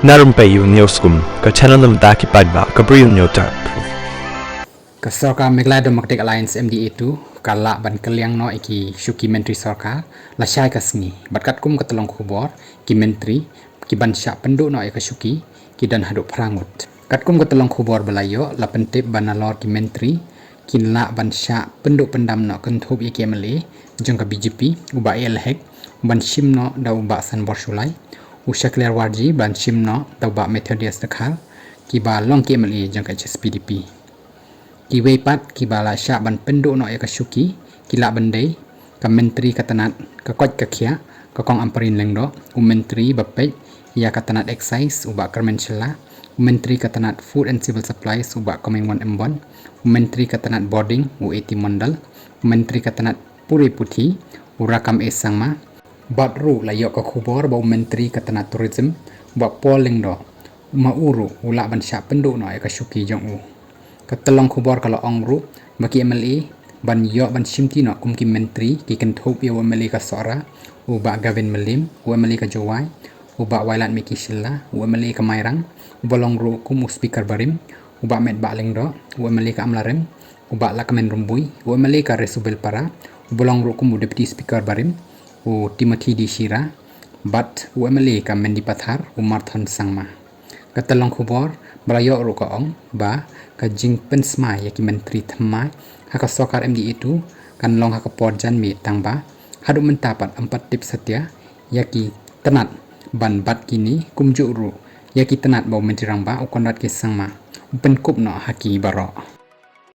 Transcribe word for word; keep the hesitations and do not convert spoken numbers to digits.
Na rympei ïa u News Kum, ka channel na bynta ki paidbah ka Bri u Hynñiewtrep. Ka sorkar Meghalaya Democratic Alliance, M D A two, ka lah ban kylliang noh ïa ki shuki myntri sorkar lashai ka sngi. Bad katkum ka tyllong khubor, ki myntri ki ban shah pynduh noh ïa ka shuki ki don haduh phra ngut. Katkum ka tyllong khubor ba la ïoh, la pyntip ba nalor ki myntri kin lah ban shah pynduh pyndam noh kynthup ïa ki M L A jong ka B J P, u Bah A L Hek, u ban shim noh da u Bah Sanbor Shullai, u Shakliar Warji, ban shim noh da u Bah Methodius Dkhar, kiba long ki M L A jong ka H S P D P. Kiwei pat kiba la shah ban pynduh noh ïa ka shuki ki lah ban dei ka myntri ka tnat ka koit ka khiah, ka Kong Ampareen Lyngdoh, u myntri ba peit ïa ka tnat Excise, u Bah Kyrmen Shylla, u myntri ka tnat Food and Civil Supplies, u Bah Comingone Ymbon, u myntri ka tnat Border, u A T Mondal, u myntri ka tnat Puri Puthi, u Rakkam A Sangma. Bad ruh la ïoh ka khubor ba u myntri ka tnat Tourism, u Bah Paul Lyngdoh, ma u ruh u lah ban shah pynduh noh ïa ka shuki jong u. Ka tyllong khubor ka la ong ruh ba ki M L A ban ïoh ban shimti noh kum ki myntri ki kynthup ïa u M L A ka Sohra, u Bah Gavin Mylliem, u M L A ka Jowai, u Bah Wailadmiki Shylla, u M L A ka Mairang, uba long ruh kum u Speaker barim, u Bah Metbah Lyngdoh, u M L A ka Amlarem, u Bah Lahkmen Rymbui, u M L A ka Resubelpara, uba long ruh kum u Deputy Speaker barim, u Timothy D Shira, bad u M L A ka Mendipathar, u Marthon Sangma. Ka tyllong khubor ba la ïoh ruh ka ong ba ka jingpynsmai ïa ki myntri thymmai ha ka sorkar M D A two kan long ha ka por janmiet, tangba haduh mynta pat ym pat tip satia ïa ki tnat ban bat kine, kumjuh ruh ïa ki tnat ba u Myntri Rangbah u Conrad K Sangma u pynkup noh ha ki baroh.